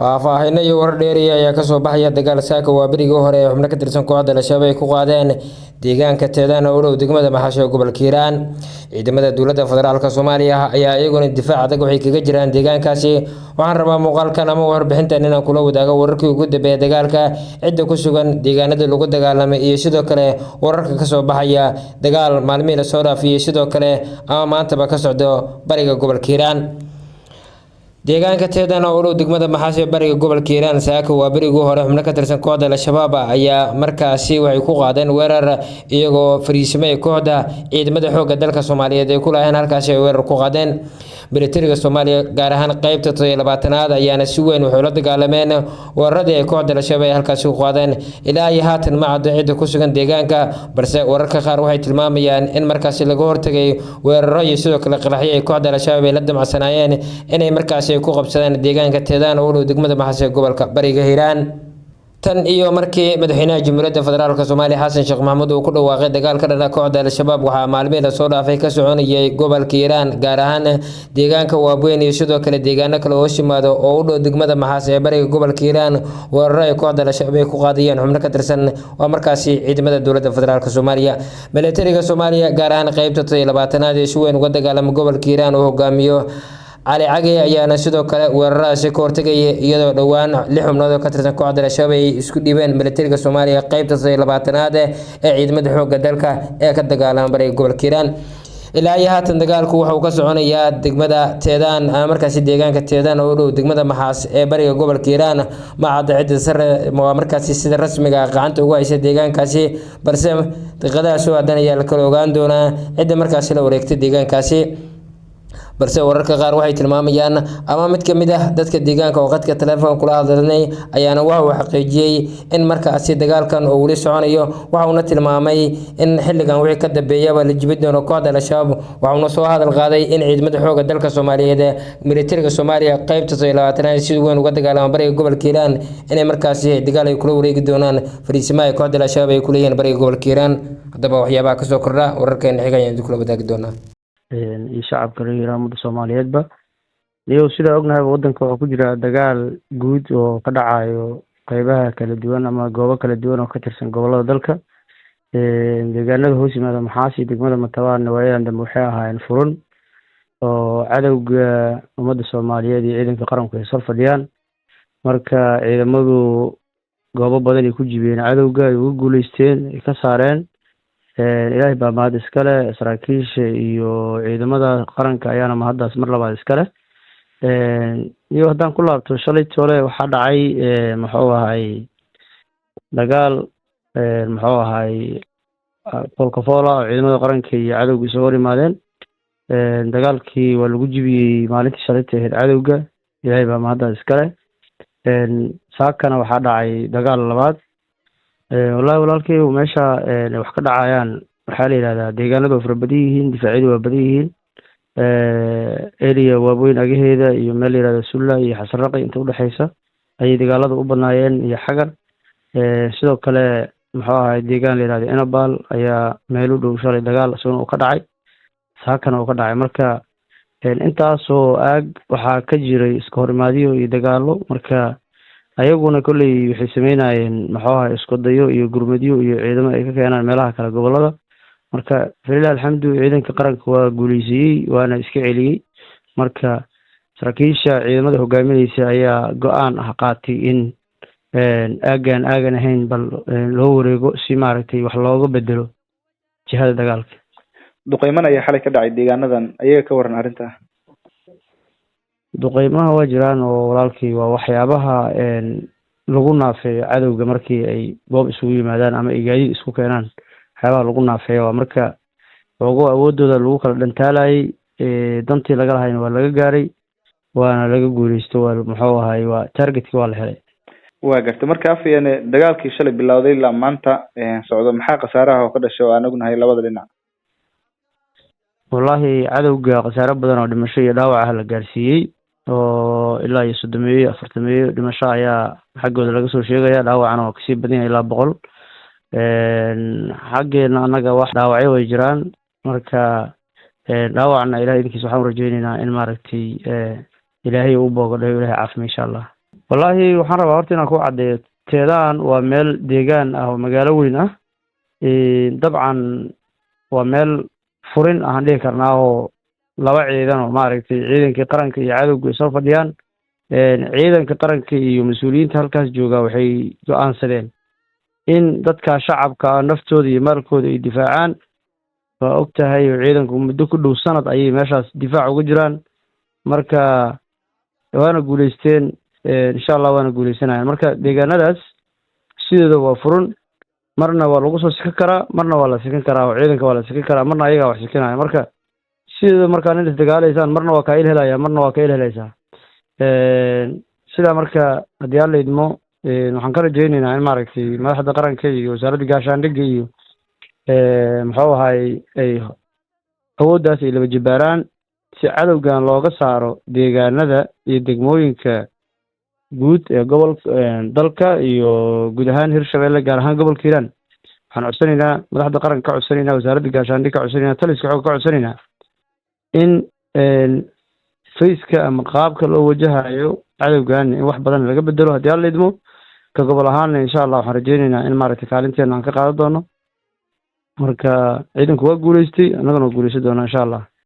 Faahfaahinno iyo warar dheeriya ayaa kasoo baxaya dagaal saaka waa berigii hore ee xubno ka tirsan kooxda Al-Shabaab ay ku qaadeen deegaanka Teedaan oo u dhow degmada Maxasho ee gobolka Hiiraan. Ciidamada dowladda federaalk Soomaaliya ayaa iyaguna difaac adag waxay kaga jiraan deegaankaasi. Waxaan rabaa muuqaalkan ama warbixintan inaan kula wadaago wararkii ugu dambeeyay dagaalka, cidda ku sugan deegaanada lagu dagaalamay iyo sidoo kale wararka kasoo baxaya dagaal maalmihii lasoo dhaafiyey sidoo kale ama maantaba ka socdo bariga gobolka Hiiraan. Deegaanka Teedan oo u dhow degmada Maxaas ee bariga gobolka Hiiraan saaka waa berigii hore xubno ka tirsan kooxda Al-Shabaab ayaa markaasi waxay ku qaadeen weerar, iyagoo fariisimay kooxda ciidamada xoogga dalka Soomaaliyeed ay ku lahayn halkaasi ay weerar ku qaadeen. Militariga Soomaaliya, gaar ahaan qeybta 27aad, ayaana si weyn waxay ula dagaalameen weeraradii ay kooxda Al-Shabaab ay halkaasi ku qaadeen. Ilaa iyo haatan ma caddo cidda ku sugan deegaanka, balse wararka qaar waxay tilmaamayaan in markaasi laga hortagay weeraro iyo sidoo kale qaraxyo ay kooxda Al-Shabaab ay la damacsanaayeen inay markaasi ay ku qabsadaan deegaanka Teedaan oo u dhow degmada Maxas ee gobolka bariga Hiiraan. Tan iyo markii madaxweynaha Jamhuuriyadda Federaalk Soomaaliya Xasan Sheekh Maxamuud uu ku dhawaaqay dagaal ka dhana kooxda Al-Shabaab, waxaa maalmihii lasoo dhaafay ka soconayay gobolka Hiiraan, gaar ahaan deegaanka Waabweyn iyo sidoo kale deegaano kale oo hoos yimaado oo u dhow degmada Maxaas ee bariga gobolka Hiiraan, weeraro ay kooxda Al-Shabaab ay ku qaadayeen xubno ka tirsan waa markaasi ciidamada dowladda federaalk Soomaaliya. Militariga Soomaaliya, gaar ahaan qeybta 27aad ee si weyn uga dagaalama gobolka Hiiraan oo hogaamiyo Cali Cage, ayaana sidoo kale weeraradaasi ka hortagaya, iyadoo dhowaan 6 xubnood oo ka tirsan kooxda Al-Shabaab ay isku dhiibeen militariga Soomaaliya qeybta 27aad ee ciidamada xoogga dalka ee ka dagaalama bariga gobolka Hiiraan. Ilaa iyo haatan dagaalku waxa uu ka soconayaa degmada Teedaan ama markaasi deegaanka Teedaan oo u dhow degmada Maxaas ee bariga gobolka Hiiraan. Ma cadda cidda sare waa markaasi sida rasmiga ah gacanta ugu haysa deegaankaasi, balse daqiiqadaha soo aadan ayaa la kala ogaan doonaa cidda markaasi la wareegtay deegaankaasi. Balse wararka qaar waxay tilmaamayaan ama mid ka mid ah dadka deegaanka oo qadka taleefonka kula hadlanay ayaana waxa uu xaqiijiyey in markaasi dagaalkan oo weli soconayo, waxa uuna tilmaamay in xilligan wixii ka dambeeyaba la jibi doono kooxda Al-Shabaab. Waxa uuna soo hadal qaaday in ciidamada xoogga dalka Soomaaliyeed ee militariga Soomaaliya qeybta 27aad si weyn uga dagaalama bariga gobolka Hiiraan inay markaasi dagaal ay kula wareegi doonaan fariisimaha ay kooxda Al-Shabaab ay ku leeyihiin bariga gobolka Hiiraan. Haddaba waxyaabaha kasoo kordha wararkeena xiga ayaan idin kula wadaagi doonaa. Iyo shacabka reer Hiiraan, ummadda Soomaaliyeedba, iyo sidaa ognahayba waddanka waxaa ku jira dagaal guud oo ka dhacayo qeybaha kala duwan ama goobo kala duwan oo ka tirsan gobollada dalka. Deegaanada hoos yimaada Maxaas iyo degmada Matabaanna waayadan dambe waxay ahaayeen furun oo cadowga ummadda Soomaaliyeed iyo ciidanka qaranku ay sal fadhiyaan. Marka ciidamadu goobo badan ay ku jibiyeen cadowga, ay uga guuleysteen, ay ka saareen. Ilaahay baa mahad iskale, saraakiisha iyo ciidamada qaranka ayaana mahaddaas mar labaad iskale. Iyo haddaan ku laabto shalay tole, waxaa dhacay muxuu ahay dagaal muxuu ahay foolkafoola oo ciidamada qaranka iyo cadowga isaga hor yimaadeen. Dagaalkii waa lagu jibiyey maalintii shalayta ahayd cadowga, Ilaahay baa mahaddaas iskale. Saakana waxaa dhacay dagaal labaad. Wallahi walaalkay, meesha wax ka dhacayaan waxaa la yidhahdaa deegaanadu waa fara badan yihiin, difaacyadu waa badan yihiin. Area Waaweyn agaheeda iyo meel la yihahdo Sulla iyo Xasaraqi inta udhexeysa ayay dagaalada u badnaayeen iyo Xagar. Sidoo kale muxuu ahay deegaan la yihahdo Inabal ayaa meel u dhow shalay dagaal isaguna uu ka dhacay, saakana uu ka dhacay. Marka intaasoo aag waxaa ka jiray iska horimaadyo iyo dagaalo. Marka ayaguna kolley waxay sameynayeen muxuu ahay isku dayo iyo gurmadyo iyo ciidamo ay ka keenaan meelaha kale gobollada. Marka falilah alxamdu, ciidanka qaranka waa guuleysiiyey waana iska celiyey. Marka saraakiisha ciidamada hogaamineysa ayaa go-aan ah qaatay in aagan aagan ahayn bal loo wareego si maaragtay wax looga bedelo jihada dagaalka. Duqeyman ayaa xalay ka dhacay deegaanadan, ayaga ka waran arrinta? Duqeymaha waa jiraan oo walaalkii waa waxyaabaha lagu naafeeyo cadowga markii ay goob isugu yimaadaan ama ay gaadiid isku keenaan, waxyaabaha lagu naafeeyo waa. Marka oogo awoodooda lagu kala dhantaalayay, dantii laga lahayna waa laga gaaray, waana laga guuleysto, waa muxuu ahay waa targetkii waa la helay. Waa gartay. Marka afhayeene, dagaalkii shalay bilowday ilaa maanta socdo, maxaa khasaaraha oo ka dhashay oo aan ognahay labada dhinac? Wallahi cadowga khasaare badan oo dhimasho iyo dhaawac ah la gaarsiiyey, oo ilaa iyo 30meeyo 40meeyo dhimasho ayaa xaggooda laga soo sheegaya, dhaawacana waa kasii badan yahay ilaa 100. Xaggeena annaga wax dhaawacyo way jiraan. Marka dhaawacna Ilahay idinkiisa waxaan urajeyneynaa in maaragtay Ilaahay u boogadhayo, Ilahay caafimo insha Allah. Wallaahi waxaan rabaa horta inaan ku caddeeyo, Teedaan waa meel deegaan ah oo magaalo weyn ah. Dabcan waa meel furin ahaan dhihi karnaa oo laba ciidan oo maaragtay ciidankii qaranka iyo cadowga ay soo fadhiyaan. Ciidanka qaranka iyo mas-uuliyiinta halkaas jooga waxay go-aansadeen in dadka shacabka ah naftooda iyo maalkooda ay difaacaan. Waa og tahay oo ciidanku muddo ku dhow sanad ayay meeshaas difaac uga jiraan. Marka waana guuleysteen, insha Allah waana guuleysanayaan. Marka deegaanadaas sideeda waa furun, marna waa lagu soo sikan karaa, marna waa la sikan karaa oo ciidanka waa la sikan karaa, marna ayagaa wax sikanaya. Marka sideeda markaa nin isdagaalaysaan, marna waa kaa il helaya, marna waa ka il helaysaa. Sidaa marka haddii Alla idmo, waxaan ka rajaynaynaa in maaragtay madaxda qaranka iyo wasaaradda gaashaandhigga iyo muxuu ahay ay awooddaas ay laba jibaaraan si cadowgan looga saaro deegaanada iyo degmooyinka guud ee gobolka dalka iyo guud ahaan Hirshabelle, gaar ahaan gobolka Hiiraan. Waxaan codsanaynaa madaxda qaranka, ka codsanaynaa wasaaradda gaashaandhig, ka codsanaynaa taliska xoog, ka codsanaynaa in faceka ama qaabka loo wajahayo cadowgan in wax badan laga bedelo. Haddii Alla idmo, ka gobol ahaanna insha Allah waxaan rajeyneynaa in maaragtay kaalinteena aan ka qaadan doono. Marka ciidanku waa guuleystay, annagana waa guuleysan doonaa insha Allah.